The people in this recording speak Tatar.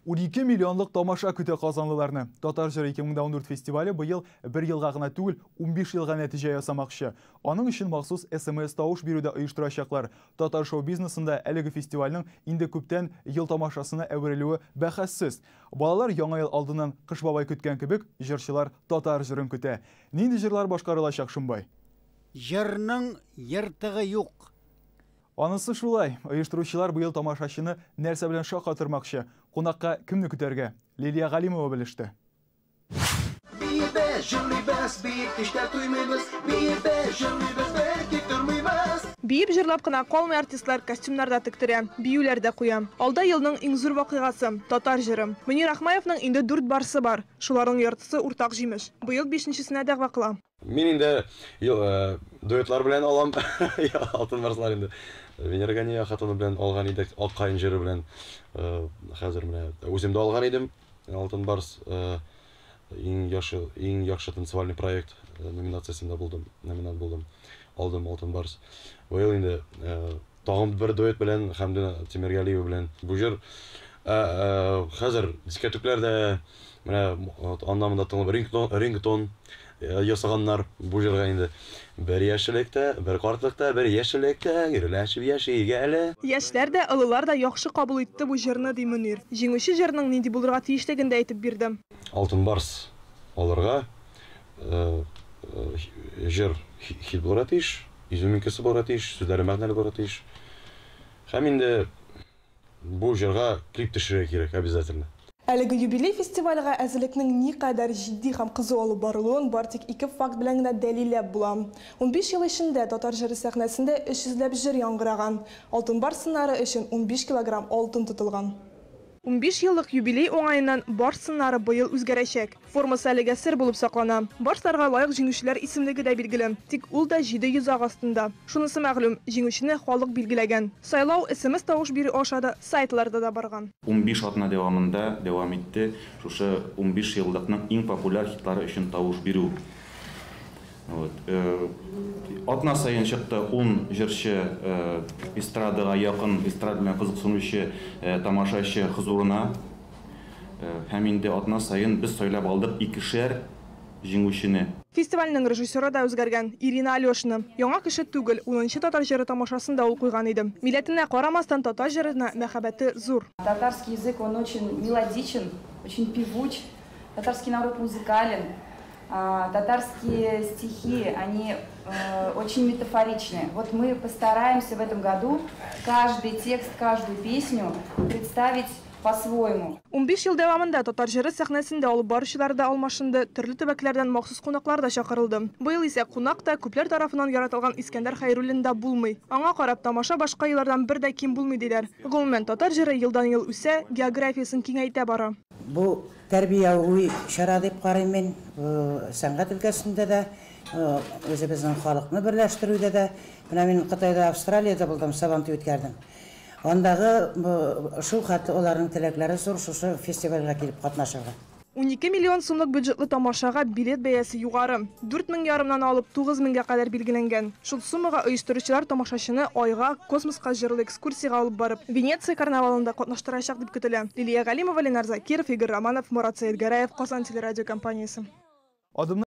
12 миллионлык тамаша көтә казанлыларны. Татар җыры 2014 фестивале быел бер елга гына түгел, 15 елга нәтиҗә ясамакчы. Аның өчен махсус СМС тавыш бирү дә оештырачаклар. Татар шоу-бизнесында әлеге фестивальнең инде күптән ел тамашасына әверелүе бәхәссез. Балалар яңа ел алдыннан Кыш бабай көткән кебек, җырчылар татар җырын көтә. Нинди җырлар башкарылачак, Шомбай? Җырның ертыгы юк. Анысы шулай. Оештыручылар быел тамашачыны нәрсә белән шаккатырмакчы? Кунакка кемне көтәргә? Лилия Галимова белеште. Биебез, җырлыйбыз, биеп эштә туймыйбыз, биебез, җырлыйбыз, бер тик тормыйбыз. Биеп җырлап кына калмый артистлар, костюмнар да тектерә, биюләр дә куя. Алда елның иң зур вакыйгасы – Татар җыры. Мөнир Ахмаевның инде 4 барсы бар. Шуларның яртысы уртак җимеш. Быел 5-нчесенә дәгъва кыла. Мин инде дуэтлар белән алам. Алтын барслар инде. Венера Ганиева хатыны белән алган идек, Ак каен җыры белән. Хәзер менә үзем дә алган идем. Алтын барс иң яхшы, иң яхшы танцевальный проект номинациясендә булдым, номинант булдым. Алдым Алтын барс. Быел инде тагын бер дуэт белән Хәмдүнә Тимергалиева белән. Бу җыр хәзер дискәтүкләрдә менә анда монда тыңлап рингтон ясаганнар бу җырга инде. Бер яшьлектә, бер картлыкта, бер яшьлектә гөрләшеп яшик әле. Яшьләр дә, олылар да яхшы кабул итте бу җырны, ди Мөнир. Җиңүче җырның нинди булырга тиешлеген дә әйтеп бирде. Алтын барс алырга җыр хит булырга тиеш, изюминкасы булырга тиеш, сүзләре мәгънәле булырга тиеш. Һәм инде бу җырга клип төшерергә кирәк обязательно. Әлеге юбилей фестивальгә әзерлекнең никадәр җитди һәм кызу алып барылуын бар тик ике факт белән генә дәлилләп була. 15 ел эчендә татар җыры сәхнәсендә 300 ләп җыр яңгыраган. Алтын барс сыннары өчен 15 килограмм алтын тотылган. 15 еллык юбилей уңаеннан барс сыннары быел үзгәрәчәк. Формасы әлегә сер булып саклана. Барсларга лаек җиңүчеләр исемлеге дә билгеле. Тик ул да 700 ак астында. Шунысы мәгълүм, җиңүчене халык билгеләгән. Сайлау СМС тавыш бирү аша да, сайтларда да барган. 15 атна дәвамында дәвам итте. Шушы 15 еллыкның иң популяр хитлары өчен тавыш бирү. Атна саен чыкты 10 җырчы эстрадага якын, эстрада белән кызыксынучы тамашачы хозурына. Һәм инде атна саен без сайлап алдык икешәр җиңүчене. Фестивальнең режиссеры да үзгәргән, Ирина Алешина. Яңа кеше түгел, 10нчы татар җыры тамашасын да ул куйган иде. Милләтенә карамастан татар җырына мәхәббәте зур. Татарский язык, он очень мелодичен, очень певуч. Татарский народ музыкален. Татарские стихи, они очень метафоричны. Вот мы постараемся в этом году каждый текст, каждую песню представить по-своему. 15 ел дәвамында татар җыры сәхнәсендә алып баручылар да алмашынды, төрле төбәкләрдән махсус кунаклар да чакырылды. Быел исә кунак та күпләр тарафыннан яратылган Искәндәр Хәйруллин да булмый. Аңа карап тамаша башка еллардан бер дә ким булмый диләр. Гомумән, татар җыры елдан-ел үсә, географиясен киңәйтә бара. Бу тәрбияви чара дип карыйм мин, сәнгать өлкәсендә дә, үзебезнең халыкны берләштерүдә дә. Менә мин Кытайда, Австралиядә булдым, Сабантуй үткәрдем. Андагы шул хәтле аларның теләкләре зур шушы фестивальгә килеп катнашырга. 12 миллион сумлык бюджетлы тамашага билет бәясе югары. Дүрт мең ярымнан алып тугыз меңгә кадәр билгеләнгән. Шул суммага оештыручылар тамашачыны айга, космоска җырлы экскурсиягә алып барып, Венеция карнавалында катнаштырачак дип көтелә. Лилия Галимова, Ленар Закиров, Игорь Романов, Мурат Сәетгәрәев, Казан телерадиокомпаниясе. Адымны